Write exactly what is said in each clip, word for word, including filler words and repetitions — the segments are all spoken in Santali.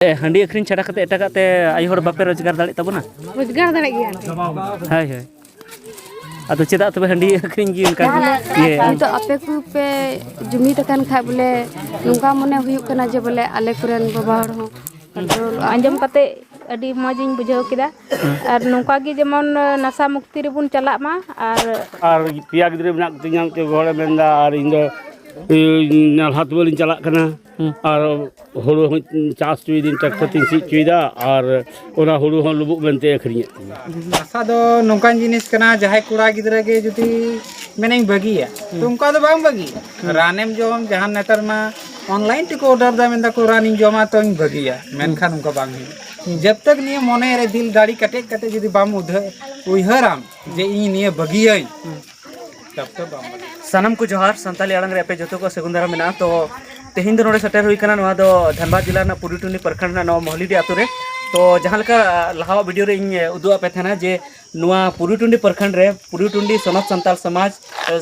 ᱦᱟᱺᱰᱤ ᱟᱹᱠᱷᱨᱤᱧ ᱪᱷᱟᱰᱟ ᱠᱟᱛᱮ ᱮᱴᱟᱜᱟᱜ ᱛᱮ ᱟᱭᱳ ᱦᱚᱲ ᱵᱟᱯᱮ ᱨᱳᱡᱽᱜᱟᱨ ᱫᱟᱲᱮᱭᱟᱜ ᱛᱟᱵᱚᱱᱟ? ᱨᱳᱡᱽᱜᱟᱨ ᱫᱟᱲᱮᱭᱟᱜ ᱜᱮᱭᱟ᱾ ᱦᱳᱭ, ᱦᱳᱭ᱾ ᱟᱫᱚ ᱪᱮᱫᱟᱜ ᱛᱚᱵᱮ ᱦᱟᱺᱰᱤ ᱟᱹᱠᱷᱨᱤᱧ ᱜᱮ ᱚᱱᱠᱟ ᱤᱭᱟᱹ? ᱱᱤᱛᱚᱜ ᱟᱯᱮ ᱠᱚᱯᱮ ᱡᱩᱢᱤᱫ ᱟᱠᱟᱱ ᱠᱷᱟᱡ ᱵᱚᱞᱮ ᱱᱚᱝᱠᱟ ᱢᱚᱱᱮ ᱦᱩᱭᱩᱜ ᱠᱟᱱᱟ ᱡᱮ ᱵᱚᱞᱮ ᱟᱞᱮ ᱠᱚᱨᱮᱱ ᱵᱟᱵᱟ ᱦᱚᱲ ᱦᱚᱸ control ᱟᱸᱡᱚᱢ ᱠᱟᱛᱮ ᱟᱹᱰᱤ ᱢᱚᱡᱽ ᱤᱧ ᱵᱩᱡᱷᱟᱹᱣ ᱠᱮᱫᱟ᱾ ᱟᱨ ᱱᱚᱝᱠᱟ ᱜᱮ ᱡᱮᱢᱚᱱ ᱱᱟᱥᱟ ᱢᱩᱠᱛᱤ ᱨᱮᱵᱚᱱ ᱪᱟᱞᱟᱜ ᱢᱟ᱾ ᱟᱨ ᱟᱨ ᱯᱮᱭᱟ ᱜᱤᱫᱽᱨᱟᱹ ᱢᱮᱱᱟᱜ ᱠᱚᱛᱤᱧᱟ, ᱢᱤᱫᱴᱮᱱ ᱜᱚ ᱦᱚᱲᱮ ᱢᱮᱱᱫᱟ, ᱟᱨ ᱤᱧ ᱫᱚ ᱤᱧ ᱱᱟᱞᱦᱟ ᱛᱩᱢᱟᱹᱞ ᱤᱧ ᱪᱟᱞᱟᱜ ᱠᱟᱱᱟ᱾ ᱦᱩᱸ᱾ ᱟᱨ ᱦᱩᱲᱩ ᱦᱚᱸ ᱪᱟᱥ ᱦᱚᱪᱚᱭᱮᱫᱟᱹᱧ, ᱴᱨᱟᱠᱴᱚᱨ ᱛᱤᱧ ᱥᱤ ᱦᱚᱪᱚᱭᱮᱫᱟ, ᱟᱨ ᱚᱱᱟ ᱦᱩᱲᱩ ᱦᱚᱸ ᱞᱩᱵᱩᱜ ᱢᱮᱱᱛᱮ ᱟᱹᱠᱷᱨᱤᱧᱮᱫ ᱛᱤᱧᱟ᱾ ᱱᱟᱥᱟ ᱫᱚ ᱱᱚᱝᱠᱟᱱ ᱡᱤᱱᱤᱥ ᱠᱟᱱᱟ, ᱡᱟᱦᱟᱸᱭ ᱠᱚᱲᱟ ᱜᱤᱫᱽᱨᱟᱹ ᱜᱮ ᱡᱩᱫᱤ ᱢᱮᱱᱟᱹᱧ ᱵᱟᱹᱜᱤᱭᱟ, ᱛᱚ ᱚᱱᱠᱟ ᱫᱚ ᱵᱟᱝ ᱵᱟᱹᱜᱤᱭᱟ᱾ ᱨᱟᱱᱮᱢ ᱡᱚᱢ, ᱡᱟᱦᱟᱸ ᱱᱮᱛᱟᱨ ᱢᱟ online ᱛᱮᱠᱚ order ᱫᱟ, ᱢᱮᱱᱫᱟ ᱠᱚ ᱨᱟᱱᱤᱧ ᱡᱚᱢᱟ ᱛᱚᱧ ᱵᱟᱹᱜᱤᱭᱟ, ᱢᱮᱱᱠᱷᱟᱱ ᱚᱱᱠᱟ ᱵᱟᱝ ᱦᱩᱭᱩᱜᱼᱟ᱾ ᱡᱟᱵ ᱛᱟᱠ ᱱᱤᱭᱟᱹ ᱢᱚᱱᱮ ᱨᱮ ᱫᱤᱞ ᱫᱟᱲᱮ ᱠᱮᱴᱮᱡ ᱠᱟᱛᱮ ᱡᱩᱫᱤ ᱵᱟᱢ ᱩᱫᱷᱟᱹ-, ᱩᱭᱦᱟᱹᱨᱟᱢ ᱡᱮ ᱤᱧ ᱱᱤᱭᱟᱹ ᱵᱟᱹᱜᱤᱭᱟᱹᱧ, ᱛᱟᱵ ᱛᱚ ᱵᱟᱢ ᱵᱟᱹᱜᱤᱭᱟ᱾ ᱥᱟᱱᱟᱢ ᱠᱚ ᱡᱚᱦᱟᱨ, ᱥᱟᱱᱛᱟᱞᱤ ᱟᱲᱟᱝ ᱨᱮ ᱟᱯᱮ ᱡᱚᱛᱚ ᱠᱚ ᱥᱟᱹᱜᱩᱱ ᱫᱟᱨᱟᱢ ᱢᱮᱱᱟᱜᱼᱟ᱾ ᱛᱚ ᱛᱮᱦᱮᱧ ᱫᱚ ᱱᱚᱰᱮ ᱥᱮᱴᱮᱨ ᱦᱩᱭ ᱠᱟᱱᱟ, ᱱᱚᱣᱟ ᱫᱚ ᱫᱷᱟᱱᱵᱟᱫᱽ ᱡᱮᱞᱟ ᱨᱮᱱᱟᱜ ᱯᱩᱨᱤᱴᱩᱱᱰᱤ ᱯᱨᱚᱠᱷᱚᱸᱰ ᱨᱮᱱᱟᱜ ᱱᱚᱣᱟ ᱢᱚᱦᱞᱤᱰᱤ ᱟᱛᱳ ᱨᱮ᱾ ᱛᱚ ᱡᱟᱦᱟᱸ ᱞᱮᱠᱟ ᱞᱟᱦᱟᱣᱟᱜ video ᱨᱮ ᱤᱧ ᱩᱫᱩᱜ ᱟᱫ ᱯᱮ ᱛᱟᱦᱮᱱᱟ ᱡᱮ ᱱᱚᱣᱟ ᱯᱩᱨᱤᱴᱩᱱᱰᱤ ᱯᱨᱚᱠᱷᱚᱸᱰ ᱨᱮ ᱯᱩᱨᱤᱴᱩᱱᱰᱤ ᱥᱚᱱᱚᱛ ᱥᱟᱱᱛᱟᱞ ᱥᱚᱢᱟᱡᱽ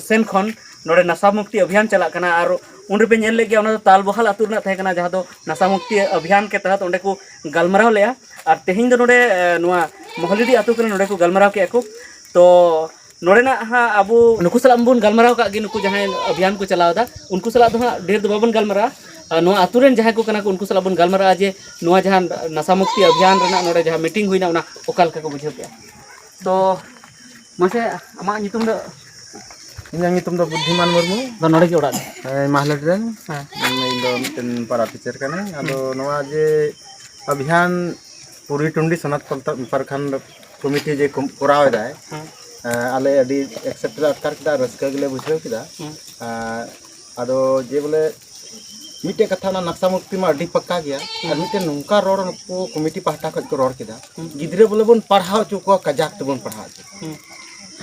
ᱥᱮᱱ ᱠᱷᱚᱱ ᱱᱚᱰᱮ ᱱᱟᱥᱟ ᱢᱩᱠᱛᱤ ᱚᱵᱷᱤᱭᱟᱱ ᱪᱟᱞᱟᱜ ᱠᱟᱱᱟ᱾ ᱟᱨ ᱩᱱ ᱨᱮᱯᱮ ᱧᱮᱞ ᱞᱮᱫ ᱜᱮᱭᱟ, ᱚᱱᱟ ᱫᱚ ᱛᱟᱞᱵᱚᱦᱟᱞ ᱟᱹᱛᱩ ᱨᱮᱱᱟᱜ ᱛᱟᱦᱮᱸ ᱠᱟᱱᱟ, ᱡᱟᱦᱟᱸ ᱫᱚ ᱱᱟᱥᱟ ᱢᱩᱠᱛᱤ ᱚᱵᱷᱤᱭᱟᱱ ᱠᱮ ᱛᱟᱦᱟᱛ ᱚᱸᱰᱮ ᱠᱚ ᱜᱟᱞᱢᱟᱨᱟᱣ ᱞᱮᱜᱼᱟ᱾ ᱟᱨ ᱛᱮᱦᱮᱧ ᱫᱚ ᱱᱚᱰᱮ, ᱮ, ᱱᱚᱣᱟ ᱢᱚᱦᱞᱤᱰᱤ ᱟᱹᱛᱩ ᱠᱟᱱᱟ, ᱱᱚᱰᱮ ᱠᱚ ᱜᱟᱞᱢᱟᱨᱟᱣ ᱠᱮᱜᱼᱟ ᱠᱚ᱾ ᱛᱚ ᱱᱚᱰᱮᱱᱟᱜ ᱦᱟᱸᱜ ᱟᱵᱚ ᱱᱩᱠᱩ ᱥᱟᱞᱟᱜ ᱵᱚᱱ ᱜᱟᱞᱢᱟᱨᱟᱣ ᱠᱟᱜ ᱜᱮ, ᱱᱩᱠᱩ ᱡᱟᱦᱟᱸᱭ ᱚᱵᱷᱤᱭᱟᱱ ᱠᱚ ᱪᱟᱞᱟᱣ ᱮᱫᱟ, ᱩᱱᱠᱩ ᱥᱟᱞᱟᱜ ᱫᱚ ᱦᱟᱸᱜ ᱰᱷᱮᱨ ᱫᱚ ᱵᱟᱵᱚᱱ ᱜᱟᱞᱢᱟᱨᱟᱜᱼᱟ᱾ ᱟᱨ ᱱᱚᱣᱟ ᱟᱹᱛᱩ ᱨᱮᱱ ᱡᱟᱦᱟᱸᱭ ᱠᱚ ᱠᱟᱱᱟ ᱠᱚ, ᱩᱱᱠᱩ ᱥᱟᱞᱟᱜ ᱵᱚᱱ ᱜᱟᱞᱢᱟᱨᱟᱜᱼᱟ ᱡᱮ ᱱᱚᱣᱟ ᱡᱟᱦᱟᱸ ᱱᱟᱥᱟ ᱢᱩᱠᱛᱤ ᱚᱵᱷᱤᱭᱟᱱ ᱨᱮᱱᱟᱜ ᱱᱚᱰᱮ ᱡᱟᱦᱟᱸ meeting ᱦᱩᱭᱱᱟ, ᱚᱱᱟ ᱚᱠᱟ ᱞᱮᱠᱟ ᱠᱚ ᱵᱩᱡᱷᱟᱹᱣ ᱠᱮᱜᱼᱟ᱾ ᱛᱚ ᱢᱟᱥᱮ, ᱟᱢᱟᱜ ᱧᱩᱛᱩᱢ ᱫᱚ? ᱤᱧᱟᱹᱜ ᱧᱩᱛᱩᱢ ᱫᱚ ᱵᱩᱫᱽᱫᱷᱤᱢᱟᱱ ᱢᱩᱨᱢᱩ᱾ ᱫᱚ ᱱᱚᱰᱮ ᱜᱮ ᱚᱲᱟᱜ ᱫᱚ? ᱦᱮᱸ, ᱢᱟᱦᱞᱮᱴ ᱨᱮᱱ᱾ ᱦᱮᱸ᱾ ᱤᱧ ᱫᱚ ᱢᱤᱫᱴᱮᱱ ᱯᱟᱨᱟ ᱴᱤᱪᱟᱨ ᱠᱟᱹᱱᱟᱹᱧ᱾ ᱟᱫᱚ ᱦᱩᱸ᱾ ᱱᱚᱣᱟ ᱡᱮ ᱚᱵᱷᱤᱭᱟᱱ ᱯᱩᱨᱤ ᱴᱩᱱᱰᱤ ᱥᱚᱱᱟᱛ ᱯᱨᱚᱠᱷᱚᱸᱰ ᱠᱚᱢᱤᱴᱤ ᱡᱮ ᱠᱚᱢ-, ᱠᱚᱨᱟᱣ ᱮᱫᱟᱭ, ᱦᱩᱸ᱾ ᱮᱸ, ᱟᱞᱮ ᱟᱹᱰᱤ accept ᱞᱮ ᱟᱴᱠᱟᱨ ᱠᱮᱫᱟ, ᱨᱟᱹᱥᱠᱟᱹ ᱜᱮᱞᱮ ᱵᱩᱡᱷᱟᱹᱣ ᱠᱮᱫᱟ᱾ ᱦᱩᱸ᱾ ᱮᱸ, ᱟᱫᱚ ᱡᱮ ᱵᱚᱞᱮ ᱢᱤᱫᱴᱮᱡ ᱠᱟᱛᱷᱟ, ᱚᱱᱟ ᱱᱟᱠᱥᱟ ᱢᱩᱠᱛᱤ ᱢᱟ ᱟᱹᱰᱤ ᱯᱟᱠᱟ ᱜᱮᱭᱟ, ᱟᱨ ᱦᱩᱸ᱾ ᱢᱤᱫᱴᱮᱱ ᱱᱚᱝᱠᱟ ᱨᱚᱲ ᱱᱩᱠᱩ ᱠᱚᱢᱤᱴᱤ ᱯᱟᱦᱴᱟ ᱠᱷᱚᱱ ᱠᱚ ᱨᱚᱲ ᱠᱮᱫᱟ, ᱦᱩᱸ᱾ ᱜᱤᱫᱽᱨᱟᱹ ᱵᱚᱞᱮ ᱵᱚᱱ ᱯᱟᱲᱦᱟᱣ ᱦᱚᱪᱚ ᱠᱚᱣᱟ, ᱠᱟᱡᱟᱠ ᱛᱮᱵᱚᱱ ᱯᱟᱲᱦᱟᱣ ᱦᱚᱪᱚ ᱠᱚᱣᱟ᱾ ᱦᱩᱸ᱾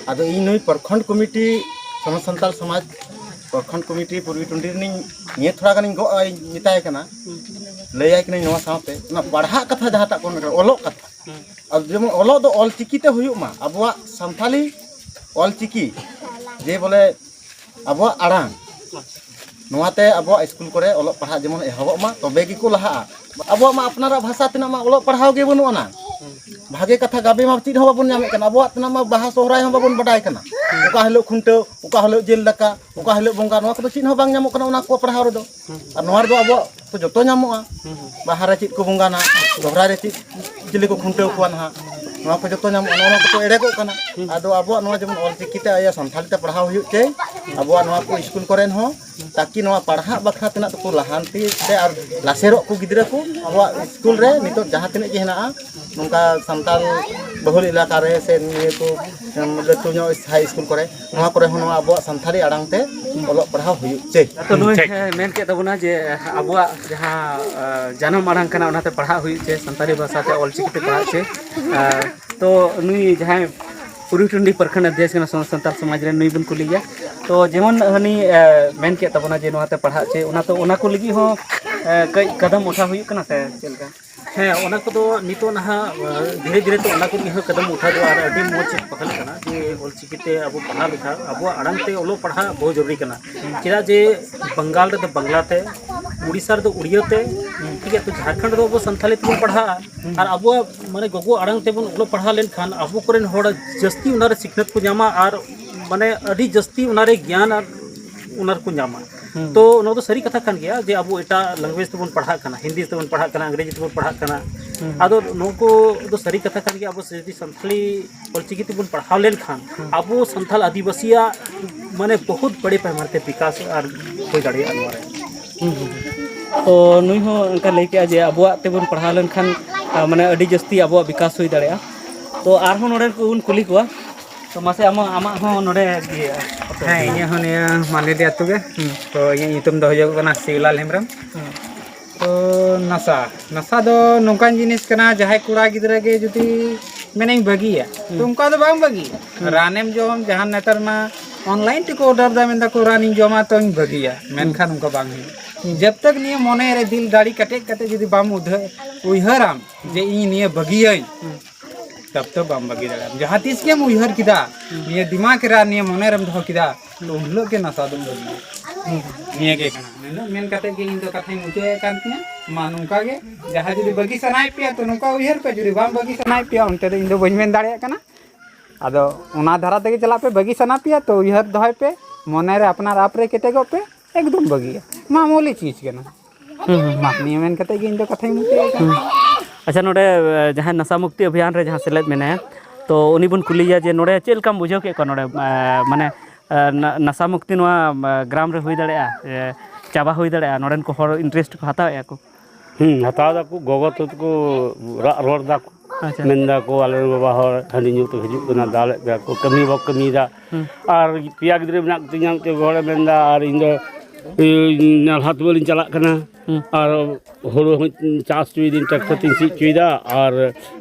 ᱟᱫᱚ ᱤᱧ ᱱᱩᱭ ᱯᱨᱚᱠᱷᱚᱸᱰ ᱠᱚᱢᱤᱴᱤ, ᱥᱚᱱᱚᱛ ᱥᱟᱱᱛᱟᱞ ᱥᱚᱢᱟᱡᱽ ᱯᱨᱚᱠᱷᱚᱸᱰ ᱠᱚᱢᱤᱴᱤ ᱯᱩᱨᱵᱤ ᱴᱩᱸᱰᱤ ᱨᱤᱱᱤᱧ ᱱᱤᱭᱟᱹ ᱛᱷᱚᱲᱟ ᱜᱟᱱᱤᱧ ᱜᱚᱜ ᱟᱭ, ᱢᱮᱛᱟᱭ ᱠᱟᱱᱟ, ᱦᱩᱸ᱾ ᱞᱟᱹᱭᱟᱭ ᱠᱟᱹᱱᱟᱹᱧ ᱱᱚᱣᱟ ᱥᱟᱶᱛᱮ ᱚᱱᱟ ᱯᱟᱲᱦᱟᱜ ᱠᱟᱛᱷᱟ ᱡᱟᱦᱟᱸᱴᱟᱜ ᱠᱚ ᱢᱮᱱ ᱠᱟᱱᱟ, ᱚᱞᱚᱜ ᱠᱟᱛᱷᱟ, ᱦᱩᱸ᱾ ᱟᱫᱚ ᱡᱮᱢᱚᱱ ᱚᱞᱚᱜ ᱫᱚ ᱚᱞ ᱪᱤᱠᱤ ᱛᱮ ᱦᱩᱭᱩᱜ ᱢᱟ, ᱟᱵᱚᱣᱟᱜ ᱥᱟᱱᱛᱷᱟᱞᱤ ᱚᱞ ᱪᱤᱠᱤ, ᱡᱮ ᱵᱚᱞᱮ ᱟᱵᱚᱣᱟᱜ ᱟᱲᱟᱝ, ᱱᱚᱣᱟᱛᱮ ᱟᱵᱚᱣᱟᱜ ᱥᱠᱩᱞ ᱠᱚᱨᱮ ᱚᱞᱚᱜ ᱯᱟᱲᱦᱟᱜ ᱡᱮᱢᱚᱱ ᱮᱦᱚᱵᱚᱜ ᱢᱟ, ᱛᱚᱵᱮ ᱜᱮᱠᱚ ᱞᱟᱦᱟᱜᱼᱟ᱾ ᱟᱵᱚᱣᱟᱜ ᱢᱟ ᱟᱯᱱᱟᱨᱟᱜ ᱵᱷᱟᱥᱟ ᱛᱮᱱᱟᱜ ᱢᱟ ᱚᱞᱚᱜ ᱯᱟᱲᱦᱟᱣ ᱜᱮ ᱵᱟᱹᱱᱩᱜ ᱟᱱᱟ᱾ ᱵᱷᱟᱜᱮ ᱠᱟᱛᱷᱟ ᱜᱟᱵᱮ ᱢᱟ ᱪᱮᱫ ᱦᱚᱸ ᱵᱟᱵᱚᱱ ᱧᱟᱢᱮᱫ ᱠᱟᱱᱟ᱾ ᱟᱵᱚᱣᱟᱜ ᱛᱮᱱᱟᱜ ᱢᱟ ᱵᱟᱦᱟ ᱥᱚᱦᱨᱟᱭ ᱦᱚᱸ ᱵᱟᱵᱚᱱ ᱵᱟᱰᱟᱭ ᱠᱟᱱᱟ᱾ ᱚᱠᱟ ᱦᱤᱞᱳᱜ ᱠᱷᱩᱱᱴᱟᱹᱣ, ᱚᱠᱟ ᱦᱤᱞᱳᱜ ᱡᱤᱞ ᱫᱟᱠᱟ, ᱚᱠᱟ ᱦᱤᱞᱳᱜ ᱵᱚᱸᱜᱟ, ᱱᱚᱣᱟ ᱠᱚᱫᱚ ᱪᱮᱫ ᱦᱚᱸ ᱵᱟᱝ ᱧᱟᱢᱚᱜ ᱠᱟᱱᱟ ᱚᱱᱟ ᱠᱚ ᱯᱟᱲᱦᱟᱣ ᱨᱮᱫᱚ᱾ ᱟᱨ ᱱᱚᱣᱟ ᱨᱮᱫᱚ ᱟᱵᱚᱣᱟᱜ ᱠᱚ ᱡᱚᱛᱚ ᱧᱟᱢᱚᱜᱼᱟ᱾ ᱵᱟᱦᱟ ᱨᱮ ᱪᱮᱫ ᱠᱚ ᱵᱚᱸᱜᱟᱱᱟ, ᱥᱚᱦᱨᱟᱭ ᱨᱮ ᱪᱮᱫ ᱪᱤᱞᱤ ᱠᱚ ᱠᱷᱩᱱᱴᱟᱹᱣ ᱠᱚᱣᱟ ᱱᱟᱦᱟᱜ, ᱱᱚᱣᱟ ᱠᱚ ᱡᱚᱛᱚ ᱧᱟᱢᱚᱜᱼᱟ᱾ ᱱᱚᱣᱟ ᱠᱚᱫᱚ ᱮᱲᱮ ᱠᱚᱜ ᱠᱟᱱᱟ᱾ ᱟᱫᱚ ᱟᱵᱚᱣᱟᱜ ᱱᱚᱣᱟ ᱡᱮᱢᱚᱱ ᱚᱞ ᱪᱤᱠᱤ ᱛᱮ ᱟᱭᱟᱜ ᱥᱟᱱᱛᱟᱲᱤ ᱛᱮ ᱯᱟᱲᱦᱟᱣ ᱦᱩᱭᱩᱜ ᱪᱟᱹᱭ, ᱟᱵᱚᱣᱟᱜ ᱱᱚᱣᱟ ᱠᱚ ᱥᱠᱩᱞ ᱠᱚᱨᱮᱱ ᱦᱚᱸ, ᱛᱟᱠᱤ ᱱᱚᱣᱟ ᱯᱟᱲᱦᱟᱜ ᱵᱟᱠᱷᱨᱟ ᱛᱮᱱᱟᱜ ᱫᱚᱠᱚ ᱞᱟᱦᱟᱱᱛᱤ ᱛᱮ ᱟᱨ ᱞᱟᱥᱮᱨᱚᱜ ᱠᱚ ᱜᱤᱫᱽᱨᱟᱹ ᱠᱚ ᱟᱵᱚᱣᱟᱜ ᱥᱠᱩᱞ ᱨᱮ ᱱᱤᱛᱚᱜ ᱡᱟᱦᱟᱸ ᱛᱤᱱᱟᱹᱜ ᱜᱮ ᱦᱮᱱᱟᱜᱼᱟ, ᱱᱚᱝᱠᱟ ᱥᱟᱱᱛᱟᱲ ᱵᱟᱹᱦᱩᱞ ᱮᱞᱟᱠᱟ ᱨᱮ ᱥᱮ ᱱᱤᱭᱟᱹ ᱠᱚ, ᱮᱢ, ᱞᱟᱹᱴᱩ ᱧᱚᱜ ᱦᱟᱭ ᱥᱠᱩᱞ ᱠᱚᱨᱮ, ᱱᱚᱣᱟ ᱠᱚᱨᱮ ᱦᱚᱸ ᱱᱚᱣᱟ ᱟᱵᱚᱣᱟᱜ ᱥᱟᱱᱛᱟᱲᱤ ᱟᱲᱟᱝ ᱛᱮ ᱚᱞᱚᱜ ᱯᱟᱲᱦᱟᱣ ᱦᱩᱭᱩᱜ ᱪᱟᱹᱭ᱾ ᱛᱚ ᱱᱩᱭ ᱴᱷᱤᱠ᱾ ᱦᱮᱸ, ᱢᱮᱱ ᱠᱮᱫ ᱛᱟᱵᱚᱱᱟ ᱡᱮ ᱟᱵᱚᱣᱟᱜ ᱡᱟᱦᱟᱸ, ᱟ, ᱡᱟᱱᱟᱢ ᱟᱲᱟᱝ ᱠᱟᱱᱟ, ᱚᱱᱟᱛᱮ ᱯᱟᱲᱦᱟᱜ ᱦᱩᱭᱩᱜ ᱪᱟᱹᱭ, ᱥᱟᱱᱛᱟᱲᱤ ᱵᱷᱟᱥᱟ ᱛᱮ ᱚᱞ ᱪᱤᱠᱤ ᱛᱮ ᱯᱟᱲᱦᱟᱜ ᱪᱟᱹᱭ᱾ ᱟ, ᱛᱚ ᱱᱩᱭ ᱡᱟᱦᱟᱸᱭ ᱯᱩᱨᱩᱭ ᱴᱩᱱᱰᱤ ᱯᱨᱚᱠᱷᱚᱸᱰ ᱚᱫᱷᱭᱚᱠᱷ ᱠᱟᱱᱟ ᱥᱟᱱᱛᱟᱲ ᱥᱚᱢᱟᱡᱽ ᱨᱮᱱ, ᱱᱩᱭ ᱵᱚᱱ ᱠᱩᱞᱤᱭᱮᱭᱟ᱾ ᱛᱚ ᱡᱮᱢᱚᱱ ᱦᱟᱹᱱᱤ, ᱟ, ᱢᱮᱱ ᱠᱮᱫ ᱛᱟᱵᱚᱱᱟ ᱡᱮ ᱱᱚᱣᱟᱛᱮ ᱯᱟᱲᱦᱟᱜ ᱪᱟᱹᱭ, ᱚᱱᱟ ᱛᱚ ᱚᱱᱟ ᱠᱚ ᱞᱟᱹᱜᱤᱫ ᱦᱚᱸ, ᱟ, ᱠᱟᱹᱡ ᱠᱟᱫᱚᱢ ᱩᱴᱷᱟᱣ ᱦᱩᱭᱩᱜ ᱠᱟᱱᱟ ᱥᱮ ᱪᱮᱫ ᱞᱮᱠᱟ? ᱦᱮᱸ, ᱚᱱᱟ ᱠᱚᱫᱚ ᱱᱤᱛᱚᱜ ᱱᱟᱦᱟᱜ, ᱟ, ᱫᱷᱤᱨᱮ ᱫᱷᱤᱨᱮ ᱛᱮ ᱚᱱᱟ ᱠᱚ ᱱᱤᱭᱟᱹ ᱦᱚᱸ ᱠᱟᱫᱚᱢ ᱩᱴᱷᱟᱹᱣ ᱫᱚ ᱟᱨ ᱟᱹᱰᱤ ᱢᱚᱡᱽ ᱯᱟᱦᱟᱞ ᱠᱟᱱᱟ ᱡᱮ ᱚᱞᱪᱤᱠᱤ ᱛᱮ ᱟᱵᱚ ᱯᱟᱲᱦᱟᱣ ᱞᱮᱠᱷᱟᱱ ᱟᱵᱚᱣᱟᱜ ᱟᱲᱟᱝ ᱛᱮ ᱚᱞᱚᱜ ᱯᱟᱲᱦᱟᱜ ᱵᱚᱦᱩ ᱡᱚᱨᱩᱨᱤ ᱠᱟᱱᱟ᱾ ᱪᱮᱫᱟᱜ ᱡᱮ ᱵᱟᱝᱜᱟᱞ ᱨᱮᱫᱚ ᱵᱟᱝᱞᱟ ᱛᱮ, ᱩᱲᱤᱥᱥᱟ ᱨᱮᱫᱚ ᱩᱲᱤᱭᱟᱹ ᱛᱮ, ᱴᱷᱤᱠ ᱜᱮᱭᱟ, ᱛᱚ ᱡᱷᱟᱲᱠᱷᱚᱸᱰ ᱨᱮᱫᱚ ᱟᱵᱚ ᱥᱟᱱᱛᱷᱟᱞᱤ ᱛᱮᱵᱚᱱ ᱯᱟᱲᱦᱟᱜᱼᱟ᱾ ᱟᱨ ᱟᱵᱚᱣᱟᱜ ᱢᱟᱱᱮ ᱜᱚᱜᱚ ᱟᱲᱟᱝ ᱛᱮᱵᱚᱱ ᱚᱞᱚᱜ ᱯᱟᱲᱦᱟᱣ ᱞᱮᱱᱠᱷᱟᱱ ᱟᱵᱚ ᱠᱚᱨᱮᱱ ᱦᱚᱲ ᱡᱟᱹᱥᱛᱤ ᱚᱱᱟᱨᱮ ᱥᱤᱠᱷᱱᱟᱹᱛ ᱠᱚ ᱧᱟᱢᱟ ᱟᱨ ᱢᱟᱱᱮ ᱟᱹᱰᱤ ᱡᱟᱹᱥᱛᱤ ᱚᱱᱟᱨᱮ ᱜᱮᱭᱟᱱ ᱟᱨ ᱚᱱᱟ ᱨᱮᱠᱚ ᱧᱟᱢᱟ᱾ ᱛᱚ ᱱᱚᱣᱟ ᱫᱚ ᱥᱟᱹᱨᱤ ᱠᱟᱛᱷᱟ ᱠᱟᱱ ᱜᱮᱭᱟ ᱡᱮ ᱟᱵᱚ ᱮᱴᱟᱜ ᱞᱮᱝᱜᱩᱭᱮᱡᱽ ᱛᱮᱵᱚᱱ ᱯᱟᱲᱦᱟᱜ ᱠᱟᱱᱟ, ᱦᱤᱱᱫᱤ ᱛᱮᱵᱚᱱ ᱯᱟᱲᱦᱟᱜ ᱠᱟᱱᱟ, ᱤᱝᱨᱮᱡᱤ ᱛᱮᱵᱚᱱ ᱯᱟᱲᱦᱟᱜ ᱠᱟᱱᱟ᱾ ᱟᱫᱚ ᱱᱚᱣᱟ ᱠᱚ ᱫᱚ ᱥᱟᱹᱨᱤ ᱠᱟᱛᱷᱟ ᱠᱟᱱ ᱜᱮᱭᱟ, ᱟᱵᱚ ᱡᱩᱫᱤ ᱥᱟᱱᱛᱷᱟᱞᱤ ᱚᱞᱪᱤᱠᱤ ᱛᱮᱵᱚᱱ ᱯᱟᱲᱦᱟᱣ ᱞᱮᱱᱠᱷᱟᱱ ᱟᱵᱚ ᱥᱟᱱᱛᱷᱟᱞ ᱟᱹᱫᱤᱵᱟᱹᱥᱤᱭᱟᱜ ᱢᱟᱱᱮ ᱵᱚᱦᱩᱛ ᱵᱟᱲᱮ ᱯᱟᱭᱢᱟᱨ ᱛᱮ ᱵᱤᱠᱟᱥ ᱟᱨ ᱦᱩᱭ ᱫᱟᱲᱮᱭᱟᱜᱼᱟ ᱱᱚᱣᱟ ᱨᱮ᱾ ᱦᱩᱸ, ᱦᱩᱸ᱾ ᱛᱚ ᱱᱩᱭ ᱦᱚᱸ ᱚᱱᱠᱟ ᱞᱟᱹᱭ ᱠᱮᱜᱼᱟ ᱡᱮ ᱟᱵᱚᱣᱟᱜ ᱛᱮᱵᱚᱱ ᱯᱟᱲᱦᱟᱣ ᱞᱮᱱᱠᱷᱟᱱ, ᱟ, ᱢᱟᱱᱮ ᱟᱹᱰᱤ ᱡᱟᱹᱥᱛᱤ ᱟᱵᱚᱣᱟᱜ ᱵᱤᱠᱟᱥ ᱦᱩᱭ ᱫᱟᱲᱮᱭᱟᱜᱼᱟ᱾ ᱛᱚ ᱟᱨᱦᱚᱸ ᱱᱚᱰᱮ ᱠᱚᱵᱚᱱ ᱠᱩᱞᱤ ᱠᱚᱣᱟ᱾ ᱛᱚ ᱢᱟᱥᱮ ᱟᱢᱟᱜ, ᱟᱢᱟᱜ ᱦᱚᱸ ᱱᱚᱰᱮ ᱤᱭᱟᱹ ᱟᱯᱮ ᱦᱮᱸ, ᱤᱧᱟᱹᱜ ᱦᱚᱸ ᱱᱤᱭᱟᱹ ᱢᱟᱞᱮᱰᱤ ᱟᱹᱛᱩ ᱜᱮ᱾ ᱦᱩᱸ᱾ ᱛᱚ ᱤᱧᱟᱹᱜ ᱧᱩᱛᱩᱢ ᱫᱚ ᱦᱩᱭᱩᱜ ᱠᱟᱱᱟ ᱥᱤᱣᱞᱟᱞ ᱦᱮᱢᱵᱨᱚᱢ᱾ ᱦᱩᱸ᱾ ᱛᱚ ᱱᱟᱥᱟ, ᱱᱟᱥᱟ ᱫᱚ ᱱᱚᱝᱠᱟᱱ ᱡᱤᱱᱤᱥ ᱠᱟᱱᱟ, ᱡᱟᱦᱟᱸᱭ ᱠᱚᱲᱟ ᱜᱤᱫᱽᱨᱟᱹ ᱜᱮ ᱡᱩᱫᱤ ᱢᱮᱱᱟᱧ ᱵᱟᱹᱜᱤᱭᱟ, ᱛᱚ ᱦᱩᱸ᱾ ᱚᱱᱠᱟ ᱫᱚ ᱵᱟᱝ ᱵᱟᱹᱜᱤ᱾ ᱦᱩᱸ᱾ ᱨᱟᱱᱮᱢ ᱡᱚᱢ, ᱡᱟᱦᱟᱸ ᱱᱮᱛᱟᱨ ᱢᱟ online ᱛᱮᱠᱚ order ᱫᱟ, ᱢᱮᱱᱫᱟ ᱠᱚ ᱨᱟᱱᱤᱧ ᱡᱚᱢᱟ ᱛᱚᱧ ᱵᱟᱹᱜᱤᱭᱟ, ᱢᱮᱱᱠᱷᱟᱱ ᱚᱱᱠᱟ ᱵᱟᱝ ᱦᱩᱭᱩᱜᱼᱟ᱾ ᱦᱩᱸ᱾ ᱡᱟᱵ ᱛᱟᱠ ᱱᱤᱭᱟᱹ ᱢᱚᱱᱮ ᱨᱮ ᱫᱤᱞ ᱫᱟᱲᱮ ᱠᱮᱴᱮᱡ ᱠᱟᱛᱮ ᱡᱩᱫᱤ ᱵᱟᱢ ᱩᱫᱷᱟᱹ-, ᱩᱭᱦᱟᱹᱨᱟᱢ ᱡᱮ ᱤᱧ ᱱᱤᱭᱟᱹ ᱵᱟᱹᱜᱤᱭᱟᱹᱧ, ᱦᱩᱸ᱾ ᱛᱟᱵ ᱛᱚ ᱵᱟᱢ ᱵᱟᱹᱜᱤ ᱫᱟᱲᱮᱭᱟᱜᱼᱟ᱾ ᱡᱟᱦᱟᱸ ᱛᱤᱥ ᱜᱮᱢ ᱩᱭᱦᱟᱹᱨ ᱠᱮᱫᱟ, ᱦᱩᱸ᱾ ᱱᱤᱭᱟᱹ ᱫᱤᱢᱟᱜᱽ ᱨᱮ ᱟᱨ ᱱᱤᱭᱟᱹ ᱢᱚᱱᱮ ᱨᱮᱢ ᱫᱚᱦᱚ ᱠᱮᱫᱟ, ᱛᱚ ᱩᱱ ᱦᱤᱞᱳᱜ ᱜᱮ ᱱᱟᱥᱟ ᱫᱚᱢ ᱵᱟᱹᱜᱤᱭᱟ᱾ ᱦᱩᱸ᱾ ᱱᱤᱭᱟᱹ ᱜᱮ ᱠᱟᱱᱟ᱾ ᱤᱱᱟᱹᱜ ᱢᱮᱱ ᱠᱟᱛᱮ ᱜᱮ ᱤᱧ ᱫᱚ ᱠᱟᱛᱷᱟᱧ ᱢᱩᱪᱟᱹᱫ ᱮᱫ ᱠᱟᱱ ᱛᱤᱧᱟᱹ᱾ ᱢᱟ ᱱᱚᱝᱠᱟ ᱜᱮ, ᱡᱟᱦᱟᱸᱭ ᱡᱩᱫᱤ ᱵᱟᱹᱜᱤ ᱥᱟᱱᱟᱭᱮᱫ ᱯᱮᱭᱟ ᱛᱚ ᱱᱚᱝᱠᱟ ᱩᱭᱦᱟᱹᱨ ᱯᱮ, ᱡᱩᱫᱤ ᱵᱟᱝ ᱵᱟᱹᱜᱤ ᱥᱟᱱᱟᱭᱮᱫ ᱯᱮᱭᱟ ᱚᱱᱛᱮ ᱫᱚ ᱤᱧ ᱫᱚ ᱵᱟᱹᱧ ᱢᱮᱱ ᱫᱟᱲᱮᱭᱟᱜ ᱠᱟᱱᱟ᱾ ᱟᱫᱚ ᱚᱱᱟ ᱫᱷᱟᱨᱟ ᱛᱮᱜᱮ ᱪᱟᱞᱟᱜ ᱯᱮ, ᱵᱟᱹᱜᱤ ᱥᱟᱱᱟ ᱯᱮᱭᱟ ᱛᱚ ᱩᱭᱦᱟᱹᱨ ᱫᱚᱦᱚᱭ ᱯᱮ, ᱢᱚᱱᱮ ᱨᱮ ᱟᱯᱱᱟᱨ ᱟᱯ ᱨᱮ ᱠᱮᱴᱮᱡᱚᱜ ᱯᱮ, ᱮᱠᱫᱚᱢ ᱵᱟᱹᱜᱤᱭᱟ, ᱢᱟᱢᱩᱞᱤ ᱪᱤᱡᱽ ᱠᱟᱱᱟ᱾ ᱦᱩᱸ, ᱦᱩᱸ, ᱦᱩᱸ᱾ ᱢᱟ ᱱᱤᱭᱟᱹ ᱢᱮᱱ ᱠᱟᱛᱮ ᱜᱮ ᱤᱧ ᱫᱚ ᱠᱟᱛᱷᱟᱧ ᱢᱩᱪᱟᱹᱫ ᱮᱫ ᱠᱟᱱᱟ᱾ ᱦᱩᱸ᱾ ᱟᱪᱪᱷᱟ, ᱱᱚᱰᱮ, ᱮ, ᱡᱟᱦᱟᱸᱭ ᱱᱟᱥᱟ ᱢᱩᱠᱛᱤ ᱚᱵᱷᱤᱭᱟᱱ ᱨᱮ ᱡᱟᱦᱟᱸ ᱥᱮᱞᱮᱫ ᱢᱮᱱᱟᱭᱟ, ᱛᱚ ᱩᱱᱤ ᱵᱚᱱ ᱠᱩᱞᱤᱭᱮᱭᱟ ᱡᱮ ᱱᱚᱰᱮ ᱪᱮᱫ ᱞᱮᱠᱟᱢ ᱵᱩᱡᱷᱟᱹᱣ ᱠᱮᱫ ᱠᱚᱣᱟ ᱱᱚᱰᱮ, ᱮ, ᱢᱟᱱᱮ, ᱮ, ᱱᱟ-, ᱱᱟᱥᱟ ᱢᱩᱠᱛᱤ ᱱᱚᱣᱟ, ᱮ, ᱜᱨᱟᱢ ᱨᱮ ᱦᱩᱭ ᱫᱟᱲᱮᱭᱟᱜᱼᱟ, ᱮ, ᱪᱟᱵᱟ ᱦᱩᱭ ᱫᱟᱲᱮᱭᱟᱜᱼᱟ, ᱱᱚᱰᱮᱱ ᱠᱚ ᱦᱚᱲ interest ᱠᱚ ᱦᱟᱛᱟᱣᱮᱫᱼᱟ ᱠᱚ? ᱦᱩᱸ, ᱦᱟᱛᱟᱣ ᱫᱟᱠᱚ, ᱜᱚᱜᱚ ᱛᱟᱠᱚ ᱠᱚ ᱨᱟᱜ ᱨᱚᱲ ᱫᱟᱠᱚ᱾ ᱟᱪᱪᱷᱟ᱾ ᱢᱮᱱ ᱫᱟᱠᱚ, "ᱟᱞᱮ ᱨᱮᱱ ᱵᱟᱵᱟ ᱦᱚᱲ ᱦᱟᱺᱰᱤ ᱧᱩ ᱛᱮ ᱦᱤᱡᱩᱜ ᱠᱟᱱᱟ, ᱫᱟᱞᱮᱫ ᱠᱚᱣᱟ ᱠᱚ, ᱠᱟᱹᱢᱤ ᱵᱟᱠᱚ ᱠᱟᱹᱢᱤᱭᱮᱫᱟ᱾ ᱦᱩᱸ᱾ ᱟᱨ ᱯᱮᱭᱟ ᱜᱤᱫᱽᱨᱟᱹ ᱢᱮᱱᱟᱜ ᱠᱚᱛᱤᱧᱟ, ᱢᱤᱫᱴᱮᱱ ᱜᱚ ᱦᱚᱲᱮ ᱢᱮᱱ ᱫᱟ, ᱟᱨ ᱤᱧ ᱫᱚ, ᱤᱧ ᱱᱟᱞᱦᱟ ᱛᱩᱢᱟᱹᱞ ᱤᱧ ᱪᱟᱞᱟᱜ ᱠᱟᱱᱟ᱾ ᱦᱩᱸ᱾ ᱟᱨ ᱦᱩᱲᱩ ᱦᱚᱸ ᱪᱟᱥ ᱦᱚᱪᱚᱭᱮᱫᱟᱹᱧ, ᱴᱨᱟᱠᱴᱟᱨ ᱛᱤᱧ ᱥᱤ ᱦᱚᱪᱚᱭᱮᱫᱟ, ᱟᱨ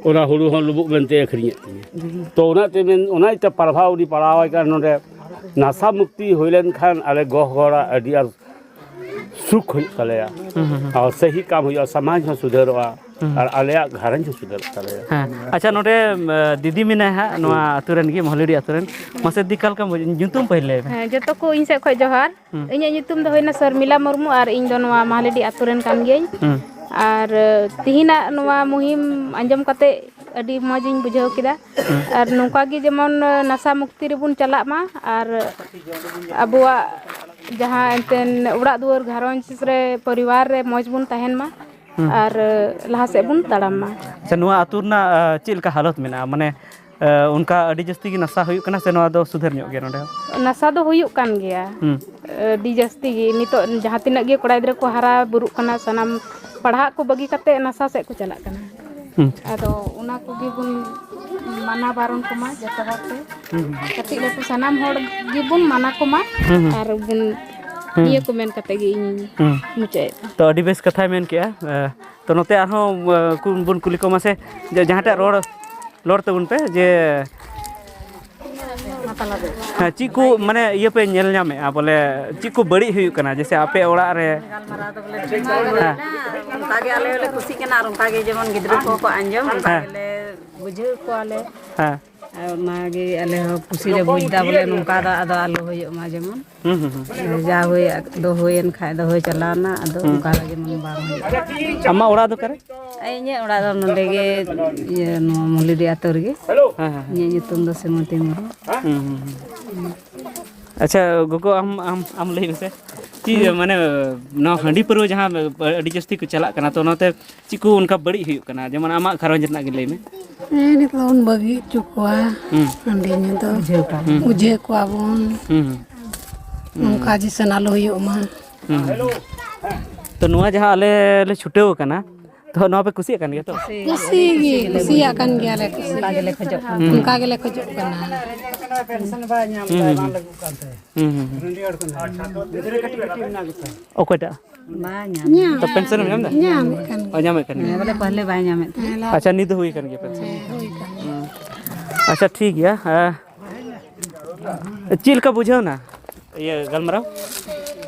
ᱚᱱᱟ ᱦᱩᱲᱩ ᱦᱚᱸ ᱞᱩᱵᱩᱜ ᱢᱮᱱᱛᱮ ᱟᱹᱠᱷᱨᱤᱧᱮᱫ ᱛᱤᱧᱟᱹ᱾" ᱛᱚ ᱚᱱᱟᱛᱮ ᱢᱮᱱ, ᱚᱱᱟ ᱤᱭᱟᱹᱛᱮ ᱯᱨᱚᱵᱷᱟᱵᱽ ᱟᱹᱰᱤ ᱯᱟᱲᱟᱣ ᱟᱭ ᱠᱟᱱᱟ ᱱᱚᱰᱮ᱾ ᱱᱟᱥᱟ ᱢᱩᱠᱛᱤ ᱦᱩᱭ ᱞᱮᱱᱠᱷᱟᱱ ᱟᱞᱮ ᱜᱚ ᱦᱚᱲᱟᱜ ᱟᱹᱰᱤ ᱟᱸᱴ ᱥᱩᱠ ᱦᱩᱭᱩᱜ ᱛᱟᱞᱮᱭᱟ᱾ ᱦᱩᱸ, ᱦᱩᱸ, ᱦᱩᱸ᱾ ᱟᱨ ᱥᱟᱹᱦᱤ ᱠᱟᱢ ᱦᱩᱭᱩᱜᱼᱟ, ᱥᱚᱢᱟᱡᱽ ᱦᱚᱸ ᱥᱩᱫᱷᱟᱹᱨᱚᱜᱼᱟ᱾ ᱦᱩᱸ᱾ ᱟᱨ ᱟᱞᱮᱭᱟᱜ ᱜᱷᱟᱨᱚᱸᱡᱽ ᱦᱚᱸ ᱥᱩᱫᱷᱟᱹᱨᱚᱜ ᱛᱟᱞᱮᱭᱟ᱾ ᱦᱮᱸ᱾ ᱟᱪᱪᱷᱟ, ᱱᱚᱰᱮ, ᱮ, ᱫᱤᱫᱤ ᱢᱮᱱᱟᱭᱟ ᱦᱟᱸᱜ, ᱱᱚᱣᱟ ᱟᱹᱛᱩ ᱨᱮᱱ ᱜᱮ, ᱢᱚᱦᱞᱤᱰᱤ ᱟᱹᱛᱩ ᱨᱮᱱ᱾ ᱢᱟᱥᱮ ᱫᱤ, ᱚᱠᱟ ᱞᱮᱠᱟᱢ ᱵᱩᱡ-, ᱧᱩᱛᱩᱢ ᱯᱟᱹᱦᱤᱞ ᱞᱟᱹᱭ ᱢᱮ᱾ ᱦᱮᱸ, ᱡᱚᱛᱚ ᱠᱚ ᱤᱧ ᱥᱮᱫ ᱠᱷᱚᱱ ᱡᱚᱦᱟᱨ᱾ ᱦᱩᱸ᱾ ᱤᱧᱟᱹᱜ ᱧᱩᱛᱩᱢ ᱫᱚ ᱦᱩᱭᱱᱟ ᱥᱚᱨᱢᱤᱞᱟ ᱢᱩᱨᱢᱩ ᱟᱨ ᱤᱧ ᱫᱚ ᱱᱚᱣᱟ ᱢᱟᱦᱞᱤᱰᱤ ᱟᱹᱛᱩ ᱨᱮᱱ ᱠᱟᱱ ᱜᱤᱭᱟᱹᱧ᱾ ᱦᱩᱸ᱾ ᱟᱨ, ᱮ, ᱛᱤᱦᱤᱧᱟᱜ ᱱᱚᱣᱟ ᱢᱩᱦᱤᱢ ᱟᱸᱡᱚᱢ ᱠᱟᱛᱮ ᱟᱹᱰᱤ ᱢᱚᱡᱽ ᱤᱧ ᱵᱩᱡᱷᱟᱹᱣ ᱠᱮᱫᱟ᱾ ᱦᱩᱸ᱾ ᱟᱨ ᱱᱚᱝᱠᱟ ᱜᱮ ᱡᱮᱢᱚᱱ, ᱮ, ᱱᱟᱥᱟ ᱢᱩᱠᱛᱤ ᱨᱮᱵᱚᱱ ᱪᱟᱞᱟᱜ ᱢᱟ ᱟᱨ ᱟᱵᱚᱣᱟᱜ ᱡᱟᱦᱟᱸ ᱮᱱᱛᱮᱱ ᱚᱲᱟᱜ ᱫᱩᱣᱟᱹᱨ ᱜᱷᱟᱨᱚᱸᱡᱽ ᱨᱮ ᱯᱚᱨᱤᱵᱟᱨ ᱨᱮ ᱢᱚᱡᱽ ᱵᱚᱱ ᱛᱟᱦᱮᱱ ᱢᱟ᱾ ᱦᱩᱸ᱾ ᱟᱨ, ᱮ, ᱞᱟᱦᱟ ᱥᱮᱫ ᱵᱚᱱ ᱛᱟᱲᱟᱢ ᱢᱟ᱾ ᱟᱪᱪᱷᱟ, ᱱᱚᱣᱟ ᱟᱹᱛᱩ ᱨᱮᱱᱟᱜ, ᱮ, ᱪᱮᱫ ᱞᱮᱠᱟ ᱦᱟᱞᱚᱛ ᱢᱮᱱᱟᱜᱼᱟ? ᱢᱟᱱᱮ, ᱮ, ᱚᱱᱠᱟ ᱟᱹᱰᱤ ᱡᱟᱹᱥᱛᱤ ᱜᱮ ᱱᱟᱥᱟ ᱦᱩᱭᱩᱜ ᱠᱟᱱᱟ ᱥᱮ ᱱᱚᱣᱟ ᱫᱚ ᱥᱩᱫᱷᱟᱹᱨ ᱧᱚᱜ ᱜᱮᱭᱟ ᱱᱚᱰᱮ ᱦᱚᱸ? ᱱᱟᱥᱟ ᱫᱚ ᱦᱩᱭᱩᱜ ᱠᱟᱱ ᱜᱮᱭᱟ᱾ ᱦᱩᱸ᱾ ᱟᱹᱰᱤ ᱡᱟᱹᱥᱛᱤ ᱜᱮ᱾ ᱱᱤᱛᱚᱜ ᱡᱟᱦᱟᱸ ᱛᱤᱱᱟᱹᱜ ᱜᱮ ᱠᱚᱲᱟ ᱜᱤᱫᱽᱨᱟᱹ ᱠᱚ ᱦᱟᱨᱟ ᱵᱩᱨᱩᱜ ᱠᱟᱱᱟ, ᱥᱟᱱᱟᱢ ᱯᱟᱲᱦᱟᱜ ᱠᱚ ᱵᱟᱹᱜᱤ ᱠᱟᱛᱮ ᱱᱟᱥᱟ ᱥᱮᱫ ᱠᱚ ᱪᱟᱞᱟᱜ ᱠᱟᱱᱟ᱾ ᱦᱩᱸ᱾ ᱟᱫᱚ ᱚᱱᱟ ᱠᱚᱜᱮ ᱵᱚᱱ ᱢᱟᱱᱟ ᱵᱟᱨᱚᱱ ᱠᱚᱢᱟ ᱡᱚᱛᱚ ᱦᱚᱲ ᱛᱮ᱾ ᱦᱩᱸ, ᱦᱩᱸ᱾ ᱠᱟᱹᱴᱤᱡ ᱞᱟᱹᱴᱩ ᱥᱟᱱᱟᱢ ᱦᱚᱲ ᱜᱮᱵᱚᱱ ᱢᱟᱱᱟ ᱠᱚᱢᱟ᱾ ᱦᱩᱸ, ᱦᱩᱸ᱾ ᱟᱨ ᱵᱚᱱ ᱦᱩᱸ᱾ ᱱᱤᱭᱟᱹ ᱠᱚ ᱢᱮᱱ ᱠᱟᱛᱮ ᱜᱮ ᱤᱧ ᱦᱩᱸ᱾ ᱢᱩᱪᱟᱹᱫ ᱮᱫᱟ᱾ ᱛᱚ, ᱟᱹᱰᱤ ᱵᱮᱥ ᱠᱟᱛᱷᱟᱭ ᱢᱮᱱ ᱠᱮᱜᱼᱟ᱾ ᱮ, ᱛᱚ, ᱱᱚᱛᱮ ᱟᱨᱦᱚᱸ, ᱮ, ᱠᱚ ᱵᱚᱱ ᱠᱩᱞᱤ ᱠᱚᱢᱟ ᱥᱮ, ᱡᱮ, ᱡᱟᱦᱟᱸᱴᱟᱜ ᱨᱚᱲ, ᱨᱚᱲ ᱛᱟᱵᱚᱱ ᱯᱮ, ᱡᱮ, ᱦᱮᱸ, ᱪᱮᱫ ᱠᱚ, ᱢᱟᱱᱮ, ᱤᱭᱟᱹ ᱯᱮ ᱧᱮᱞ ᱧᱟᱢᱮᱫᱼᱟ, ᱵᱚᱞᱮ, ᱪᱮᱫ ᱠᱚ ᱵᱟᱹᱲᱤᱡ ᱦᱩᱭᱩᱜ ᱠᱟᱱᱟ, ᱡᱮᱭᱥᱮ, ᱟᱯᱮ ᱚᱲᱟᱜ ᱨᱮ? ᱦᱮᱸ᱾ ᱚᱱᱠᱟ ᱜᱮ ᱟᱞᱮ ᱦᱚᱸᱞᱮ ᱠᱩᱥᱤᱜ ᱠᱟᱱᱟ, ᱟᱨ ᱚᱱᱠᱟ ᱜᱮ ᱡᱮᱢᱚᱱ ᱜᱤᱫᱽᱨᱟᱹ ᱠᱚᱦᱚᱸ ᱠᱚ ᱟᱸᱡᱚᱢ, ᱚᱱᱠᱟ ᱦᱮᱸ᱾ ᱜᱮᱞᱮ ᱵᱩᱡᱷᱟᱹᱣ ᱠᱚᱣᱟᱞᱮ᱾ ᱦᱮᱸ᱾ ᱟᱨ ᱚᱱᱟᱜᱮ ᱟᱞᱮ ᱦᱚᱸ ᱠᱩᱥᱤ ᱞᱮ ᱵᱩᱡᱽ ᱮᱫᱟ, ᱵᱚᱞᱮ ᱱᱚᱝᱠᱟ ᱫᱚ ᱟᱫᱚ ᱟᱞᱚ ᱦᱩᱭᱩᱜ ᱢᱟ ᱡᱮᱢᱚᱱ᱾ ᱦᱩᱸ, ᱦᱩᱸ, ᱦᱩᱸ᱾ ᱡᱟ ᱦᱩᱭ ᱫᱚ ᱦᱩᱭᱮᱱ ᱠᱷᱟᱡ ᱫᱚ ᱦᱩᱭ ᱪᱟᱞᱟᱣᱱᱟ, ᱟᱫᱚ ᱦᱩᱸ᱾ ᱚᱱᱠᱟ ᱫᱚ ᱡᱮᱢᱚᱱ ᱵᱟᱝ ᱦᱩᱭᱩᱜ᱾ ᱟᱢᱟᱜ ᱚᱲᱟᱜ ᱫᱚ ᱚᱠᱟᱨᱮ? ᱟᱨ ᱤᱧᱟᱹᱜ ᱚᱲᱟᱜ ᱫᱚ ᱱᱚᱰᱮ ᱜᱮ, ᱤᱭᱟᱹ, ᱱᱚᱣᱟ ᱢᱩᱞᱤᱰᱤ ᱟᱹᱛᱩ ᱨᱮᱜᱮ᱾ ᱦᱮᱸ, ᱦᱮᱸ, ᱦᱮᱸ᱾ ᱤᱧᱟᱹᱜ ᱧᱩᱛᱩᱢ ᱫᱚ ᱥᱤᱢᱚᱱᱛᱤ ᱢᱩᱨᱢᱩ᱾ ᱦᱩᱸ, ᱦᱩᱸ, ᱦᱩᱸ᱾ ᱟᱪᱪᱷᱟ, ᱜᱚᱜᱚ, ᱟᱢ, ᱟᱢ, ᱟᱢ ᱞᱟᱹᱭ ᱢᱮᱥᱮ᱾ ᱪᱮᱫ, ᱦᱩᱸ᱾ ᱢᱟᱱᱮ, ᱱᱚᱣᱟ ᱦᱟᱺᱰᱤ ᱯᱟᱹᱨᱣᱟᱹ ᱡᱟᱦᱟᱸ ᱟᱹᱰᱤ ᱡᱟᱹᱥᱛᱤ ᱠᱚ ᱪᱟᱞᱟᱜ ᱠᱟᱱᱟ, ᱛᱚ ᱚᱱᱟᱛᱮ ᱪᱮᱫ ᱠᱚ ᱚᱱᱠᱟ ᱵᱟᱹᱲᱤᱡ ᱦᱩᱭᱩᱜ ᱠᱟᱱᱟ? ᱡᱮᱢᱚᱱ ᱟᱢᱟᱜ ᱜᱷᱟᱨᱚᱸᱡᱽ ᱨᱮᱱᱟᱜ ᱜᱮ ᱞᱟᱹᱭ ᱢᱮ᱾ ᱦᱮᱸ, ᱱᱤᱛᱚᱜ ᱵᱚᱱ ᱵᱟᱹᱜᱤ ᱦᱚᱪᱚ ᱠᱚᱣᱟ᱾ ᱦᱩᱸ᱾ ᱦᱟᱺᱰᱤ ᱧᱩ ᱫᱚ ᱵᱩᱡᱷᱟᱹᱣ ᱠᱚᱣᱟ ᱵᱚᱱ᱾ ᱵᱩᱡᱷᱟᱹᱣ ᱠᱚᱣᱟ ᱵᱚᱱ᱾ ᱦᱩᱸ, ᱦᱩᱸ᱾ ᱱᱚᱝᱠᱟ ᱡᱮᱥᱮ ᱟᱞᱚ ᱦᱩᱭᱩᱜ ᱢᱟ᱾ ᱦᱩᱸ᱾ ᱛᱚ ᱱᱚᱣᱟ ᱡᱟᱦᱟᱸ ᱟᱞᱮ ᱞᱮ ᱪᱷᱩᱴᱟᱹᱣ ᱟᱠᱟᱱᱟ, ᱛᱚ ᱱᱚᱣᱟ ᱯᱮ ᱠᱩᱥᱤᱭᱟᱜ ᱠᱟᱱ ᱜᱮᱭᱟ ᱛᱚ? ᱠᱩᱥᱤ ᱜᱮ, ᱠᱩᱥᱤᱭᱟᱜ ᱠᱟᱱ ᱜᱮᱭᱟᱞᱮ, ᱠᱩᱥᱤ᱾ ᱚᱱᱠᱟ ᱜᱮᱞᱮ ᱠᱷᱚᱡᱚᱜ ᱠᱟᱱᱟ᱾ ᱦᱩᱸ᱾ ᱚᱱᱠᱟ ᱜᱮᱞᱮ ᱠᱷᱚᱡᱚᱜ ᱠᱟᱱᱟ᱾ ᱦᱩᱸ, ᱦᱩᱸ, ᱦᱩᱸ᱾ ᱦᱩᱸ, ᱦᱩᱸ, ᱦᱩᱸ᱾ ᱚᱠᱚᱭᱴᱟᱜ? ᱵᱟᱭ ᱧᱟᱢ᱾ ᱧᱟᱢ᱾ ᱛᱚ ᱯᱮᱱᱥᱚᱱ ᱮᱢ ᱧᱟᱢ ᱮᱫᱟ? ᱧᱟᱢᱮᱫ ᱠᱟᱱ ᱜᱮᱭᱟ᱾ ᱚ, ᱧᱟᱢᱮᱫ ᱠᱟᱱ ᱜᱮᱭᱟ᱾ ᱦᱮᱸ, ᱵᱚᱞᱮ ᱯᱟᱦᱞᱮ ᱵᱟᱭ ᱧᱟᱢᱮᱫ ᱛᱟᱦᱮᱸᱫ᱾ ᱦᱮᱸ, ᱞᱟᱦᱟ ᱟᱪᱪᱷᱟ, ᱱᱤᱛ ᱫᱚ ᱦᱩᱭ ᱠᱟᱱ ᱜᱮᱭᱟ ᱯᱮᱱᱥᱚᱱ? ᱦᱮᱸ, ᱦᱩᱭ ᱠᱟᱱ ᱜᱮᱭᱟ᱾ ᱦᱩᱸ᱾ ᱟᱪᱪᱷᱟ, ᱴᱷᱤᱠ ᱜᱮᱭᱟ᱾ ᱦᱮᱸ᱾ ᱪᱮᱫ ᱞᱮᱠᱟ ᱵᱩᱡᱷᱟᱹᱣ ᱮᱱᱟ ᱤᱭᱟᱹ ᱜᱟᱞᱢᱟᱨᱟᱣ?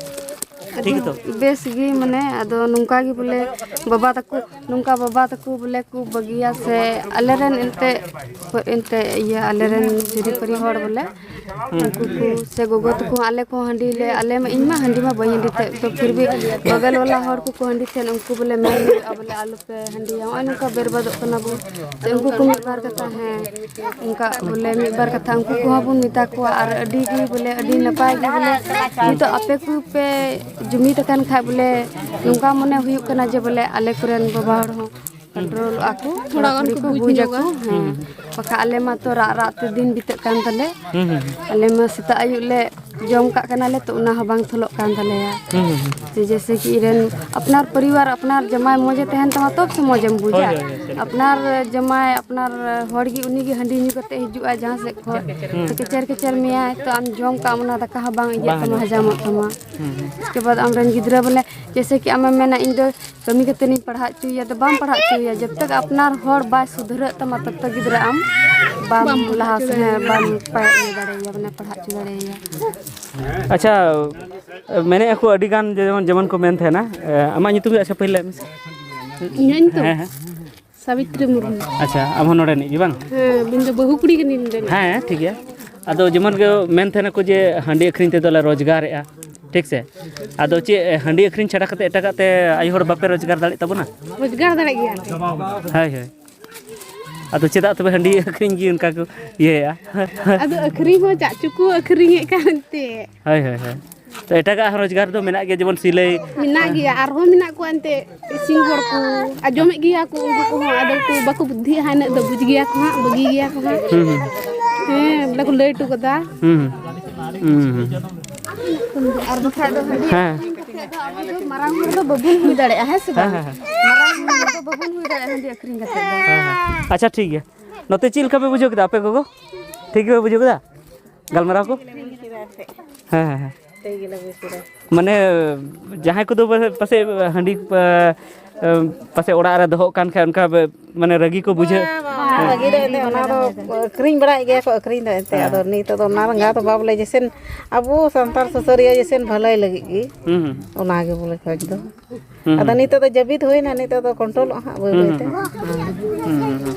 ᱴᱷᱤᱠ ᱜᱮᱛᱚ? ᱵᱮᱥ ᱜᱮ, ᱢᱟᱱᱮ, ᱟᱫᱚ ᱱᱚᱝᱠᱟ ᱜᱮ ᱵᱚᱞᱮ ᱵᱟᱵᱟ ᱛᱟᱠᱚ, ᱱᱚᱝᱠᱟ ᱵᱟᱵᱟ ᱛᱟᱠᱚ ᱵᱚᱞᱮ ᱠᱚ ᱵᱟᱹᱜᱤᱭᱟ, ᱥᱮ ᱟᱞᱮ ᱨᱮᱱ ᱮᱱᱛᱮ, ᱮᱱᱛᱮ ᱤᱭᱟᱹ, ᱟᱞᱮ ᱨᱮᱱ ᱡᱩᱨᱤᱯᱟᱹᱨᱤ ᱦᱚᱲ ᱵᱚᱞᱮ, ᱦᱩᱸ᱾ ᱩᱱᱠᱩ ᱠᱚ ᱥᱮ ᱜᱚᱜᱚ ᱛᱟᱠᱚ ᱦᱚᱸ ᱟᱞᱮ ᱠᱚᱦᱚᱸ ᱦᱟᱺᱰᱤ ᱞᱮ, ᱟᱞᱮ ᱢᱟ, ᱤᱧ ᱢᱟ ᱦᱟᱺᱰᱤ ᱢᱟ ᱵᱟᱹᱧ ᱦᱟᱺᱰᱤ ᱛᱟᱦᱮᱸᱫ, ᱛᱚ ᱯᱷᱤᱨ ᱵᱷᱤ ᱵᱟᱜᱟᱞ ᱵᱟᱞᱟ ᱦᱚᱲ ᱠᱚᱠᱚ ᱦᱟᱺᱰᱤ ᱛᱟᱦᱮᱸᱫ, ᱩᱱᱠᱩ ᱵᱚᱞᱮ ᱢᱮᱱ ᱦᱩᱭᱩᱜᱼᱟ ᱵᱚᱞᱮ ᱟᱞᱚ ᱯᱮ ᱦᱟᱺᱰᱤᱭᱟ, ᱱᱚᱜᱼᱚᱭ ᱱᱚᱝᱠᱟ ᱵᱮᱨᱵᱟᱫᱚᱜ ᱠᱟᱱᱟ ᱵᱚᱱ᱾ ᱥᱮ ᱩᱱᱠᱩ ᱠᱚ ᱢᱤᱫ ᱵᱟᱨ ᱠᱟᱛᱷᱟ, ᱦᱮᱸ, ᱚᱱᱠᱟ ᱵᱚᱞᱮ ᱢᱤᱫ ᱵᱟᱨ ᱠᱟᱛᱷᱟ ᱩᱱᱠᱩ ᱠᱚᱦᱚᱸ ᱵᱚᱱ ᱢᱮᱛᱟ ᱠᱚᱣᱟ᱾ ᱟᱨ ᱟᱹᱰᱤ ᱜᱮ ᱵᱚᱞᱮ ᱟᱹᱰᱤ ᱱᱟᱯᱟᱭ ᱜᱮ ᱵᱚᱞᱮ ᱱᱤᱛᱚᱜ ᱟᱯᱮ ᱠᱚᱯᱮ ᱡᱩᱢᱤᱫ ᱟᱠᱟᱱ ᱠᱷᱟᱡ ᱵᱚᱞᱮ ᱱᱚᱝᱠᱟ ᱢᱚᱱᱮ ᱦᱩᱭᱩᱜ ᱠᱟᱱᱟ ᱡᱮ ᱵᱚᱞᱮ ᱟᱞᱮ ᱠᱚᱨᱮᱱ ᱵᱟᱵᱟ ᱦᱚᱲ ᱦᱚᱸ ᱠᱚᱱᱴᱨᱳᱞᱚᱜᱼᱟ ᱠᱚ, ᱛᱷᱚᱲᱟ ᱜᱟᱱ ᱠᱩᱲᱤ ᱠᱚ ᱠᱚ ᱵᱩᱡᱽ ᱵᱩᱡᱽ ᱧᱚᱜᱟ᱾ ᱟᱠᱚ, ᱦᱮᱸ᱾ ᱦᱩᱸ᱾ ᱵᱟᱠᱷᱟᱡ ᱟᱞᱮ ᱢᱟ ᱛᱚ ᱨᱟᱜ ᱨᱟᱜ ᱛᱮ ᱫᱤᱱ ᱵᱤᱛᱟᱹᱜ ᱠᱟᱱ ᱛᱟᱞᱮ᱾ ᱦᱩᱸ, ᱦᱩᱸ, ᱦᱩᱸ᱾ ᱟᱞᱮ ᱢᱟ ᱥᱮᱛᱟᱜ ᱟᱹᱭᱩᱵ ᱞᱮ ᱡᱚᱢ ᱠᱟᱜ ᱠᱟᱱᱟᱞᱮ, ᱛᱚ ᱚᱱᱟ ᱦᱚᱸ ᱵᱟᱝ ᱛᱷᱚᱞᱚᱜ ᱠᱟᱱ ᱛᱟᱞᱮᱭᱟ᱾ ᱦᱩᱸ, ᱦᱩᱸ, ᱦᱩᱸ᱾ ᱡᱮ ᱡᱮᱭᱥᱮ ᱠᱤ ᱤᱧ ᱨᱮᱱ ᱟᱯᱱᱟᱨ ᱯᱚᱨᱤᱵᱟᱨ, ᱟᱯᱱᱟᱨ ᱡᱟᱢᱟᱭ ᱢᱚᱡᱮ ᱛᱟᱦᱮᱱ ᱛᱟᱢᱟ, ᱛᱚᱵ ᱥᱮ ᱢᱚᱡᱮᱢ ᱵᱩᱡᱟ᱾ ᱦᱳᱭ, ᱦᱳᱭ, ᱦᱳᱭ, ᱥᱟᱹᱨᱤ ᱠᱟᱛᱷᱟ᱾ ᱟᱯᱱᱟᱨ ᱡᱟᱢᱟᱭ, ᱟᱯᱱᱟᱨ ᱦᱚᱲ ᱜᱮ ᱩᱱᱤ ᱜᱮ ᱦᱟᱺᱰᱤ ᱧᱩ ᱠᱟᱛᱮ ᱦᱤᱡᱩᱜᱼᱟ ᱡᱟᱦᱟᱸ ᱥᱮᱫ ᱠᱷᱚᱡ, ᱦᱩᱸ᱾ ᱛᱚ ᱠᱮᱪᱮᱨ ᱠᱮᱪᱮᱨ ᱢᱮᱭᱟᱭ, ᱛᱚ ᱟᱢ ᱡᱚᱢ ᱠᱟᱜ ᱟᱢ, ᱚᱱᱟ ᱫᱟᱠᱟ ᱦᱚᱸ ᱵᱟᱝ ᱤᱭᱟᱹᱜ ᱵᱟᱝ ᱛᱟᱢᱟ, ᱦᱤᱡᱩᱜ ᱦᱟᱡᱟᱢᱚᱜ ᱛᱟᱢᱟ᱾ ᱦᱩᱸ, ᱦᱩᱸ᱾ ᱩᱥᱠᱮ ᱵᱟᱫ ᱟᱢ ᱨᱮᱱ ᱜᱤᱫᱽᱨᱟᱹ ᱵᱚᱞᱮ, ᱡᱮᱭᱥᱮ ᱠᱤ ᱟᱢᱮᱢ ᱢᱮᱱᱟ, ᱤᱧ ᱫᱚ ᱠᱟᱹᱢᱤ ᱠᱟᱛᱮ ᱤᱧ ᱯᱟᱲᱦᱟᱣ ᱦᱚᱪᱚᱭᱮᱭᱟ, ᱫᱚ ᱵᱟᱢ ᱯᱟᱲᱦᱟᱣ ᱦᱚᱪᱚᱭᱮᱭᱟ᱾ ᱡᱚᱵ ᱛᱚᱠ ᱟᱯᱱᱟᱨ ᱦᱚᱲ ᱵᱟᱭ ᱥᱩᱫᱷᱨᱟᱹᱜ ᱛᱟᱢᱟ, ᱛᱚᱵ ᱛᱚᱠ ᱜᱤᱫᱽᱨᱟᱹ ᱟᱢ ᱵᱟᱢ ᱵᱟᱢ ᱯᱟᱲᱦᱟᱣ ᱞᱟᱦᱟ ᱦᱚᱪᱚ ᱥᱮᱫ, ᱦᱮᱸ, ᱫᱟᱲᱮᱭᱟᱭᱟ᱾ ᱵᱟᱢ ᱯᱟᱲᱦᱟᱣ ᱤᱭᱟᱹ ᱫᱟᱲᱮᱭᱟᱭᱟ, ᱢᱟᱱᱮ ᱯᱟᱲᱦᱟᱣ ᱦᱚᱪᱚ ᱫᱟᱲᱮᱭᱟᱭᱟ᱾ ᱟᱪᱪᱷᱟ, ᱢᱮᱱᱮᱫ ᱟᱠᱚ ᱟᱹᱰᱤ ᱜᱟᱱ ᱡᱮᱢᱚᱱ, ᱡᱮᱢᱚᱱ ᱠᱚ ᱢᱮᱱ ᱛᱟᱦᱮᱱᱟ, ᱮ, ᱟᱢᱟᱜ ᱧᱩᱛᱩᱢ ᱪᱮᱫ? ᱟᱪᱪᱷᱟ, ᱯᱟᱹᱦᱤᱞ ᱞᱟᱹᱭ ᱢᱮᱥᱮ᱾ ᱤᱧᱟᱹᱜ ᱧᱩᱛᱩᱢ? ᱦᱮᱸ, ᱦᱮᱸ᱾ ᱥᱟᱵᱤᱛᱨᱤ ᱢᱩᱨᱢᱩ᱾ ᱟᱪᱪᱷᱟ, ᱟᱢ ᱦᱚᱸ ᱱᱚᱰᱮ ᱨᱤᱱᱤᱡ ᱜᱮ ᱵᱟᱝ? ᱦᱮᱸ, ᱤᱧ ᱫᱚ ᱵᱟᱹᱦᱩ ᱠᱩᱲᱤ ᱠᱟᱹᱱᱟᱹᱧ ᱱᱚᱰᱮ ᱨᱤᱱᱤᱡ᱾ ᱦᱮᱸ, ᱴᱷᱤᱠ ᱜᱮᱭᱟ᱾ ᱟᱫᱚ ᱡᱮᱢᱚᱱ ᱜᱮ ᱢᱮᱱ ᱛᱟᱦᱮᱱᱟᱠᱚ ᱡᱮ ᱦᱟᱺᱰᱤ ᱟᱹᱠᱷᱨᱤᱧ ᱛᱮᱫᱚ ᱞᱮ ᱨᱳᱡᱽᱜᱟᱨᱮᱜᱼᱟ, ᱴᱷᱤᱠ ᱥᱮ? ᱟᱫᱚ ᱪᱮᱫ, ᱦᱟᱺᱰᱤ ᱟᱹᱠᱷᱨᱤᱧ ᱪᱷᱟᱰᱟ ᱠᱟᱛᱮ ᱮᱴᱟᱜᱟᱜ ᱛᱮ ᱟᱭᱳ ᱦᱚᱲ ᱵᱟᱯᱮ ᱨᱳᱡᱽᱜᱟᱨ ᱫᱟᱲᱮᱭᱟᱜ ᱛᱟᱵᱚᱱᱟ? ᱨᱳᱡᱽᱜᱟᱨ ᱫᱟᱲᱮᱭᱟᱜ ᱜᱮᱭᱟ ᱞᱮ᱾ ᱦᱳᱭ, ᱦᱳᱭ᱾ ᱟᱫᱚ ᱪᱮᱫᱟᱜ ᱛᱚᱵᱮ ᱦᱟᱺᱰᱤ ᱟᱹᱠᱷᱨᱤᱧ ᱜᱮ ᱚᱱᱠᱟ ᱠᱚ ᱤᱭᱟᱹᱭᱟ? ᱟᱫᱚ ᱟᱹᱠᱷᱨᱤᱧ ᱦᱚᱸ ᱪᱟᱜ ᱪᱚᱠᱚ ᱟᱹᱠᱷᱨᱤᱧᱮᱫ ᱠᱟᱱ ᱛᱮ᱾ ᱦᱳᱭ, ᱦᱳᱭ, ᱦᱳᱭ᱾ ᱛᱚ ᱮᱴᱟᱜᱟᱜ ᱦᱚᱸ ᱨᱳᱡᱽᱜᱟᱨ ᱫᱚ ᱢᱮᱱᱟᱜ ᱜᱮᱭᱟ, ᱡᱮᱢᱚᱱ ᱥᱤᱞᱟᱹᱭ᱾ ᱢᱮᱱᱟᱜ ᱜᱮᱭᱟ, ᱟᱨᱦᱚᱸ ᱢᱮᱱᱟᱜ ᱠᱚᱣᱟ ᱮᱱᱛᱮ ᱤᱥᱤᱱ ᱦᱚᱲ ᱠᱚ, ᱟᱸᱡᱚᱢᱮᱫ ᱜᱮᱭᱟ ᱠᱚ ᱩᱱᱠᱩ ᱠᱚᱦᱚᱸ, ᱟᱫᱚ ᱠᱚ ᱵᱟᱠᱚ ᱵᱩᱫᱽᱫᱷᱤᱜᱼᱟ ᱦᱟᱸᱜ, ᱤᱱᱟᱹᱜ ᱫᱚ ᱵᱩᱡᱽ ᱜᱮᱭᱟ ᱠᱚ ᱦᱟᱸᱜ, ᱵᱟᱹᱜᱤ ᱜᱮᱭᱟ ᱠᱚ ᱦᱟᱸᱜ᱾ ᱦᱩᱸ, ᱦᱩᱸ᱾ ᱦᱮᱸ, ᱵᱚᱞᱮ ᱠᱚ ᱞᱟᱹᱭ ᱦᱚᱴᱚ ᱠᱟᱫᱟ᱾ ᱦᱩᱸ, ᱦᱩᱸ᱾ ᱦᱩᱸ, ᱦᱩᱸ᱾ ᱟᱨ ᱵᱟᱠᱷᱟᱡ ᱫᱚ ᱦᱟᱺᱰᱤ ᱦᱮᱸ᱾ ᱟᱹᱠᱷᱨᱤᱧ ᱠᱟᱛᱮ ᱫᱚ ᱟᱵᱚ ᱫᱚ ᱢᱟᱨᱟᱝ ᱦᱚᱲ ᱫᱚ ᱵᱟᱵᱚᱱ ᱦᱩᱭ ᱫᱟᱲᱮᱭᱟᱜᱼᱟ, ᱦᱮᱸ ᱥᱮ ᱦᱮᱸ, ᱵᱟᱝ? ᱦᱮᱸ, ᱦᱮᱸ᱾ ᱢᱟᱨᱟᱝ ᱦᱚᱲ ᱫᱚ ᱵᱟᱵᱚᱱ ᱦᱩᱭ ᱫᱟᱲᱮᱭᱟᱜᱼᱟ ᱦᱟᱺᱰᱤ ᱟᱹᱠᱷᱨᱤᱧ ᱠᱟᱛᱮ ᱫᱚ᱾ ᱦᱮᱸ, ᱦᱮᱸ᱾ ᱟᱪᱪᱷᱟ, ᱴᱷᱤᱠ ᱜᱮᱭᱟ᱾ ᱱᱚᱛᱮ ᱪᱮᱫ ᱞᱮᱠᱟ ᱯᱮ ᱵᱩᱡᱷᱟᱹᱣ ᱠᱮᱫᱟ ᱟᱯᱮ ᱜᱚᱜᱚ? ᱴᱷᱤᱠ ᱜᱮᱯᱮ ᱵᱩᱡᱷᱟᱹᱣ ᱠᱮᱫᱟ ᱜᱟᱞᱢᱟᱨᱟᱣ ᱠᱚ? ᱦᱮᱸ, ᱦᱮᱸ, ᱦᱮᱸ᱾ ᱢᱟᱱᱮ ᱡᱟᱦᱟᱸᱭ ᱠᱚᱫᱚ ᱯᱟᱥᱮᱡ ᱦᱟᱺᱰᱤ, ᱯᱟᱥᱮᱡ ᱚᱲᱟᱜ ᱨᱮ ᱫᱚᱦᱚᱜ ᱠᱟᱱ ᱠᱷᱟᱡ ᱚᱱᱠᱟ ᱢᱟᱱᱮ ᱨᱟᱹᱜᱤ ᱠᱚ ᱵᱩᱡᱷᱟᱹᱣ᱾ ᱵᱟᱝ, ᱵᱟᱝ, ᱵᱟᱹᱜᱤ ᱫᱚ ᱮᱱᱛᱮᱫ ᱚᱱᱟ ᱫᱚ ᱟᱹᱠᱷᱨᱤᱧ ᱵᱟᱲᱟᱭᱮᱫ ᱜᱮᱭᱟ ᱠᱚ, ᱟᱹᱠᱷᱨᱤᱧ ᱫᱚ ᱮᱱᱛᱮᱫ᱾ ᱦᱮᱸ᱾ ᱟᱫᱚ ᱱᱤᱛᱚᱜ ᱫᱚ ᱚᱱᱟ ᱨᱟᱸᱜᱟᱣ ᱫᱚ ᱵᱟᱵᱚᱞᱮ, ᱡᱮᱥᱮᱱ ᱟᱵᱚ ᱥᱟᱱᱛᱟᱲ ᱥᱩᱥᱟᱹᱨᱤᱭᱟᱹ ᱡᱮᱥᱮᱱ ᱵᱷᱟᱹᱞᱟᱹᱭ ᱞᱟᱹᱜᱤᱫ ᱜᱮ᱾ ᱦᱩᱸ, ᱦᱩᱸ᱾ ᱚᱱᱟ ᱜᱮ ᱵᱚᱞᱮ ᱠᱷᱚᱡᱽ ᱫᱚ᱾ ᱦᱩᱸ, ᱟᱫᱚ ᱦᱩᱸ᱾ ᱱᱤᱛᱚᱜ ᱫᱚ ᱡᱟᱹᱵᱤᱫ ᱦᱩᱭᱱᱟ, ᱱᱤᱛᱚᱜ ᱫᱚ ᱠᱚᱱᱴᱨᱳᱞᱚᱜᱼᱟ ᱦᱟᱸᱜ ᱵᱟᱹᱭ ᱦᱩᱸ, ᱵᱟᱹᱭ ᱦᱩᱸ, ᱛᱮ᱾ ᱦᱩᱸ᱾ ᱦᱩᱸ, ᱦᱩᱸ, ᱦᱩᱸ᱾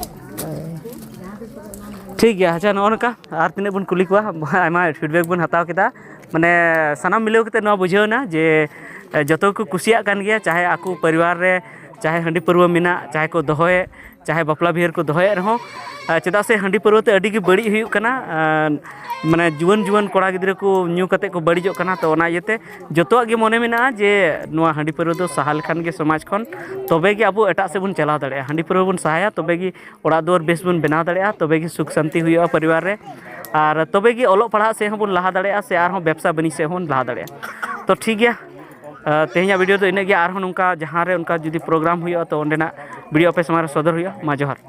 ᱴᱷᱤᱠ ᱜᱮᱭᱟ᱾ ᱟᱪᱪᱷᱟ, ᱱᱚᱜᱼᱚ ᱱᱚᱝᱠᱟ ᱟᱨ ᱛᱤᱱᱟᱹᱜ ᱵᱚᱱ ᱠᱩᱞᱤ ᱠᱚᱣᱟ, ᱟᱭᱢᱟ feedback ᱵᱚᱱ ᱦᱟᱛᱟᱣ ᱠᱮᱫᱟ᱾ ᱢᱟᱱᱮ ᱥᱟᱱᱟᱢ ᱢᱤᱞᱟᱹᱣ ᱠᱟᱛᱮ ᱱᱚᱣᱟ ᱵᱩᱡᱷᱟᱹᱣ ᱮᱱᱟ ᱡᱮ, ᱮ, ᱡᱚᱛᱚ ᱜᱮᱠᱚ ᱠᱩᱥᱤᱭᱟᱜ ᱠᱟᱱ ᱜᱮᱭᱟ, ᱪᱟᱦᱮ ᱟᱠᱚ ᱯᱚᱨᱤᱵᱟᱨ ᱨᱮ ᱪᱟᱦᱮ ᱦᱟᱺᱰᱤ ᱯᱟᱹᱨᱣᱟᱹ ᱢᱮᱱᱟᱜ, ᱪᱟᱦᱮ ᱠᱚ ᱫᱚᱦᱚᱭᱮᱫ, ᱪᱟᱦᱮ ᱵᱟᱯᱞᱟ ᱵᱤᱦᱟᱹ ᱨᱮᱠᱚ ᱫᱚᱦᱚᱭᱮᱫ ᱨᱮᱦᱚᱸ, ᱟᱨ ᱪᱮᱫᱟᱜ ᱥᱮ ᱦᱟᱺᱰᱤ ᱯᱟᱹᱨᱣᱟᱹ ᱛᱮ ᱟᱹᱰᱤ ᱜᱮ ᱵᱟᱹᱲᱤᱡ ᱦᱩᱭᱩᱜ ᱠᱟᱱᱟ᱾ ᱟᱨ ᱢᱟᱱᱮ ᱡᱩᱣᱟᱹᱱ ᱡᱩᱣᱟᱹᱱ ᱠᱚᱲᱟ ᱜᱤᱫᱽᱨᱟᱹ ᱠᱚ ᱧᱩ ᱠᱟᱛᱮ ᱠᱚ ᱵᱟᱹᱲᱤᱡᱚᱜ ᱠᱟᱱᱟ᱾ ᱛᱚ ᱚᱱᱟ ᱤᱭᱟᱹᱛᱮ ᱡᱚᱛᱚᱣᱟᱜ ᱜᱮ ᱢᱚᱱᱮ ᱢᱮᱱᱟᱜᱼᱟ ᱡᱮ ᱱᱚᱣᱟ ᱦᱟᱺᱰᱤ ᱯᱟᱹᱨᱣᱟᱹ ᱫᱚ ᱥᱟᱦᱟ ᱞᱮᱠᱷᱟᱱ ᱜᱮ ᱥᱚᱢᱟᱡᱽ ᱠᱷᱚᱱ, ᱛᱚᱵᱮ ᱜᱮ ᱟᱵᱚ ᱮᱴᱟᱜ ᱥᱮᱫ ᱵᱚᱱ ᱪᱟᱞᱟᱣ ᱫᱟᱲᱮᱭᱟᱜᱼᱟ᱾ ᱦᱟᱺᱰᱤ ᱯᱟᱹᱨᱣᱟᱹ ᱵᱚᱱ ᱥᱟᱦᱟᱭᱟ, ᱛᱚᱵᱮ ᱜᱮ ᱚᱲᱟᱜ ᱫᱩᱣᱟᱹᱨ ᱵᱮᱥ ᱵᱚᱱ ᱵᱮᱱᱟᱣ ᱫᱟᱲᱮᱭᱟᱜᱼᱟ, ᱛᱚᱵᱮ ᱜᱮ ᱥᱩᱠ ᱥᱟᱱᱛᱤ ᱦᱩᱭᱩᱜᱼᱟ ᱯᱚᱨᱤᱵᱟᱨ ᱨᱮ, ᱟᱨ ᱛᱚᱵᱮ ᱜᱮ ᱚᱞᱚᱜ ᱯᱟᱲᱦᱟᱜ ᱥᱮᱫ ᱦᱚᱸᱵᱚᱱ ᱞᱟᱦᱟ ᱫᱟᱲᱮᱭᱟᱜᱼᱟ ᱥᱮ ᱟᱨᱦᱚᱸ ᱵᱮᱵᱽᱥᱟ ᱵᱟᱹᱱᱤᱡᱽ ᱥᱮᱫ ᱦᱚᱸᱵᱚᱱ ᱞᱟᱦᱟ ᱫᱟᱲᱮᱭᱟᱜᱼᱟ᱾ ᱛᱚ ᱴᱷᱤᱠ ᱜᱮᱭᱟ, ᱟᱨ ᱛᱮᱦᱮᱧᱟᱜ video ᱫᱚ ᱤᱱᱟᱹᱜ ᱜᱮ᱾ ᱟᱨᱦᱚᱸ ᱱᱚᱝᱠᱟ ᱡᱟᱦᱟᱸ ᱨᱮ ᱚᱱᱠᱟ ᱡᱩᱫᱤ program ᱦᱩᱭᱩᱜᱼᱟ ᱛᱚ ᱚᱸᱰᱮᱱᱟᱜ video ᱟᱯᱮ ᱥᱟᱢᱟᱝ ᱨᱮ ᱥᱚᱫᱚᱨ ᱦᱩᱭᱩᱜᱼᱟ᱾ ᱢᱟ ᱡᱚᱦᱟᱨ᱾